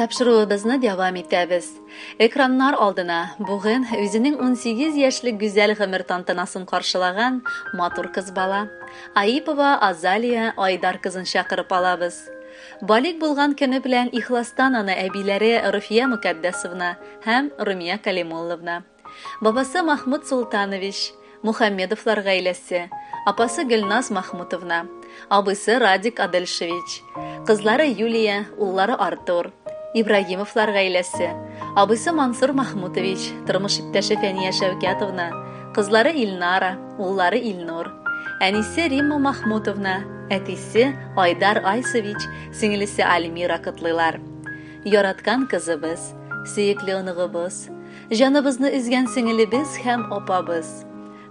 Тапшыруыбызны дәвам итәбез. Экраннар алдына бүген үзенең 18 яшьлек гүзәл гомер тантанасын каршылаган матур кыз бала Аипова Азалия Айдар кызын чакырып алабыз. Балигъ булган көне белән ихластан аны әбиләре Руфия Мөкаддәсовна һәм Румия Калимулловна, бабасы Махмуд Султанович, Мухаммедовлар гаиләсе, апасы Гөлназ Махмутовна, абыйсы Радик Адельшевич, кызлары Юлия, уллары Артур, Ибрагимовлар гаиләсе, абыйсы Мансур Махмутович, тормыш иптәше Фәния Шәүкәтовна, кызлары Илнара, уллары Илнур, әнисе Римма Махмутовна, әтисе Айдар Айсович, сеңелесе Альмира котлыйлар. Яраткан кызыбыз, сөекле оныгыбыз, җаныбызны өзгән сеңелебез һәм апабыз.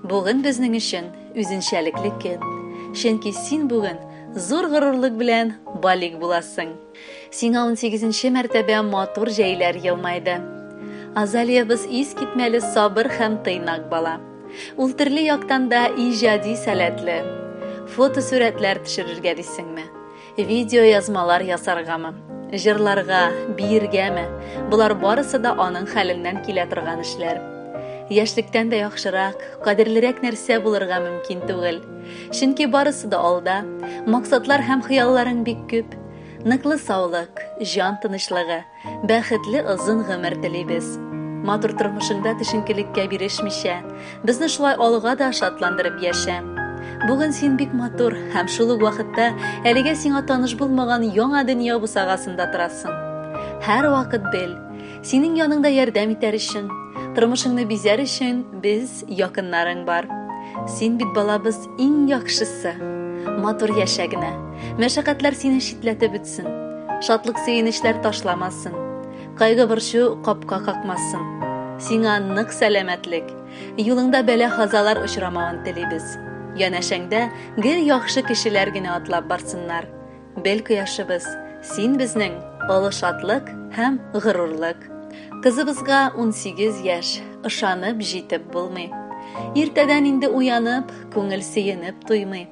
Бүген безнең өчен үзенчәлекле көн. Чөнки син бүген зур горурлык белән балигъ буласың. Сиңа унсигезенче мәртәбә матур җәйләр елмайды. Азалиябез искитмәле сабыр һәм тыйнак бала. Ул төрле яктан да иҗади сәләтле. Фотосурәтләр төшерергә дисеңме? Видеоязмалар ясаргамы? Җырларга, биергәме? Болар барысы да аның хәленнән килә торган эшләр. Яшьлектән дә яхшырак, кадерлерәк нәрсә булырга мөмкин түгел. Чөнки барысы да алда, максатлар һәм хыялларың бик күп. Ныклы саулык, җан тынычлыгы, бәхетле озын гомер телибез. Матур тормышыңда төшенкелеккә бирешмичә, безне шулай алга да шатландырып яшә. Бүген син бик матур һәм шул ук вакытта әлегә сиңа таныш булмаган яңа дөнья бусагасында торасың. Һәрвакыт бел, синең яныңда ярдәм итәр өчен, тормышыңны бизәр өчен без, якыннарың бар. Син бит балабыз иң яхшысы. Матур яшә генә. Мәшәкатьләр сине читләтеп үтсен. Шатлык-сөенечләр ташламасын. Кайгы-борчу капка какмасын. Сиңа нык сәламәтлек, юлыңда бәла-казалар очрамавын телибез. Янәшәңдә гел яхшы кешеләр генә атлап барсыннар. Бел, кояшыбыз, син безнең олы шатлык һәм горурлык. Кызыбызга 18 яшь, ышанып җитеп булмый. Иртәдән инде уянып, күңел сөенеп туймый.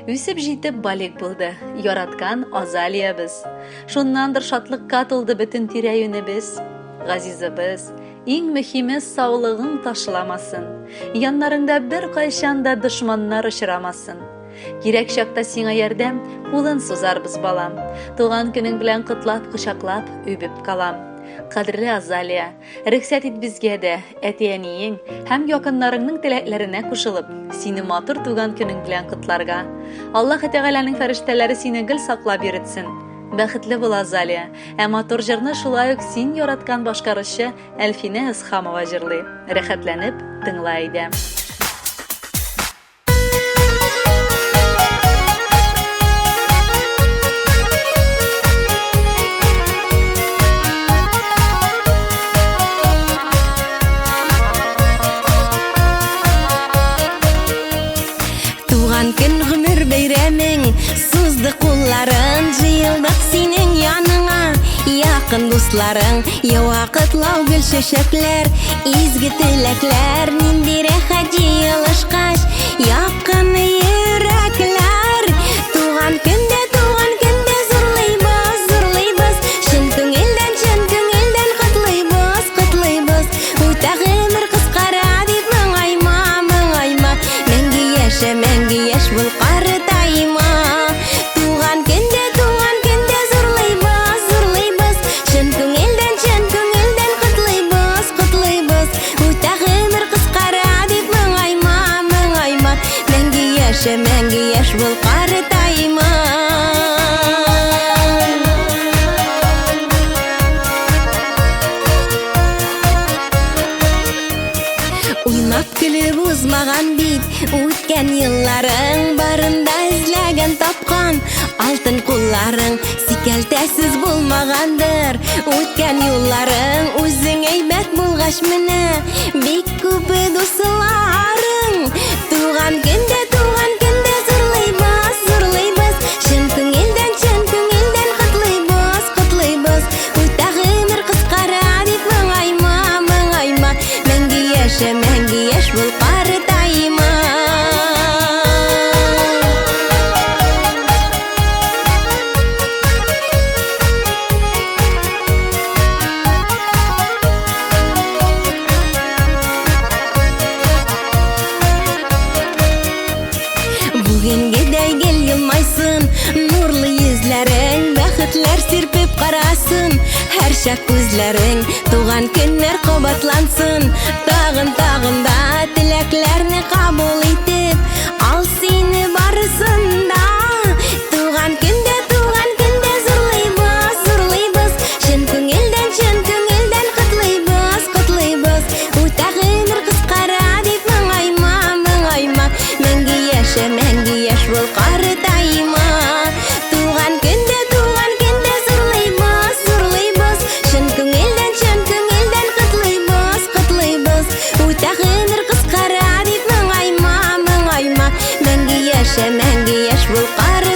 Үсеп җитеп балигъ булды, яраткан Азалиябез. Шуннандыр шатлыкка тулды бөтен тирә-юнебез. Газизыбыз, иң мөһиме саулыгың ташламасын. Яннарыңда беркайчан да дошманнар очрамасын. Кирәк чакта сиңа ярдәм кулын сузарбыз, балам. Туган көнең белән котлап, кочаклап, үбеп калам. Кадерле Азалия, Рөхсәт ит безгә дә, әти-әниең һәм якыннарыңның теләкләренә кушылып, сине матур туган көнең белән котларга. Аллаһы Тәгаләнең фәрештәләре сине гел саклап йөретсен. Бәхетле бул, Азалия. Ә матур җырны шулай ук син яраткан башкаручы Әлфинә Әсхамова җырлый. Рәхәтләнеп тыңла әйдә. Туган көн гомер бәйрәмең Сузды кулларын җыелдык синең яныңа Якын дусларың Ява котлау гөл чәчәкләр Изге теләкләр Нинди рәхәт җыелышкач Якын йөрәкләр Туган көндә, туган көндә Зурлыйбыз, зурлыйбыз Чын күңелдән, чын күңелдән Котлыйбыз, котлыйбыз Үтә гомер кыскара дип моңайма, моңайма Мәңге яшә, мәңге яшь бул, картайма Туган көндә, туган көндә зурлыйбыз, зурлыйбыз Чын күңелдән, чын күңелдән котлыйбыз, котлыйбыз Үтә гомер кыскара дип моңайма, моңайма Мәңге яшә, мәңге яшь бул, картайма Уйнап көлеп узмаган бит үткән елларың барында эзләгән тапкан алтын кулларың сикәлтәсез булмагандыр үткән юлларың үзең әйбәт булгач менә бик күп дусларың туган көндә туган көндә зурлыйбыз зурлыйбыз чын күңелдән чын күңелдән котлыйбыз котлыйбыз Үтә гомер кыскара дип моңайма, моңайма, мәңге яшә, мәңге яшь бул, картайма. карасын Һәрчак күзләрең, туган көннәр кабатлансын. Тагын, тагын да теләкләрне кабул итеп, ал сине барысын да. Туган көндә, туган көндә зурлыйбыз, зурлыйбыз. Чын күңелдән, чын күңелдән котлыйбыз, котлыйбыз. Үтә гомер кыскара дип моңайма, моңайма. Мәңге яшә, мәңге яшь бул, картайма. Туган көндә, туган көндә зурлыйбыз, зурлыйбыз. Чын күңелдән, чын күңелдән котлыйбыз, котлыйбыз. Үтә гомер кыскара дип моңайма, моңайма. Мәңге яшә, мәңге яшь бул, картайма.